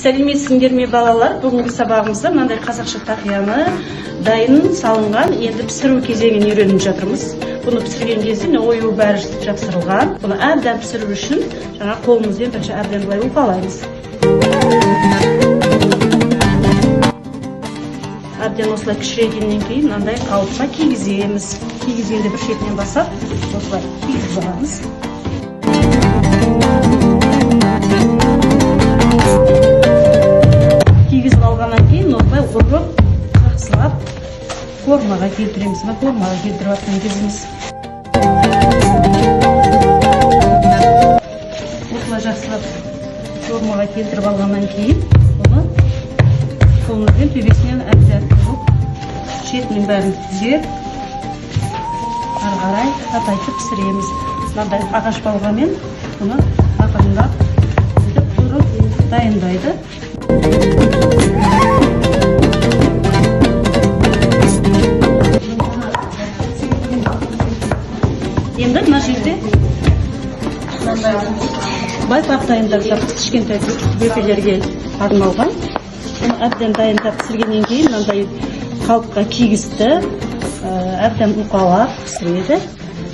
Сәлеметсіңдер ме, балалар? Бүгінгі сабағымызда мынандай қазақша тақияны дайын салынған, енді пісіру кезеңін үйреніп жатырмыз. Бұны пісірген кезде міне ою бәрі жапсырылған. Бұны әбден пісіру үшін жаңа қолымызбен бірінші әбден былай уқалаймыз. Әбден осылай кішірейгеннен кейін мынандай қалыпқа кигіземіз. Кигізгенде бір шетінен бастап осылай кигізіп аламыз. Кигізіп алғаннан кейін осылай ұрып, жақсылап формаға келтіреміз. Мына формаға келтіріп жатқан кезіміз. Осылай жақсылап формаға келтіріп алғаннан кейін бұны қолымызбен төбесінен әбден ұрып, шетінің бәрін түзеп, ары қарай қатайтып пісіреміз. Мынандай ағаш балғамен бұны ақырындап бүйтіп ұрып дайындайды. Енді мына жерде мынандай байпақ дайындап жатырмыз, кішкентай бөпелерге арналған. Бұны әбден дайындап пісіргеннен кейін мынандай қалыпқа кигізді, әбден уқалап пісіреді.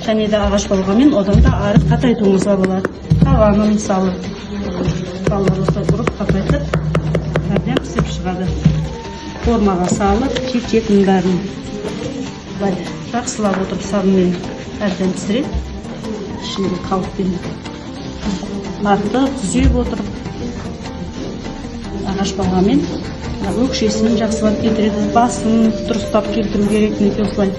Және де ағаш балғамен одан да ары қатайтуыңызға болады. Табаны, мысалы, балалар осылай ұрып қатайтып, әбден пісіп шығады. Формаға салып, шет шетінің бәрін былай жақсылап отырып сабынмен әбден пісіреді. Ішінде қалыппен нақты түзеп отырып, ағаш балғамен мына өкшесін жақсылап келтіреді, басын дұрыстап келтіру керек. Мінекей, осылай.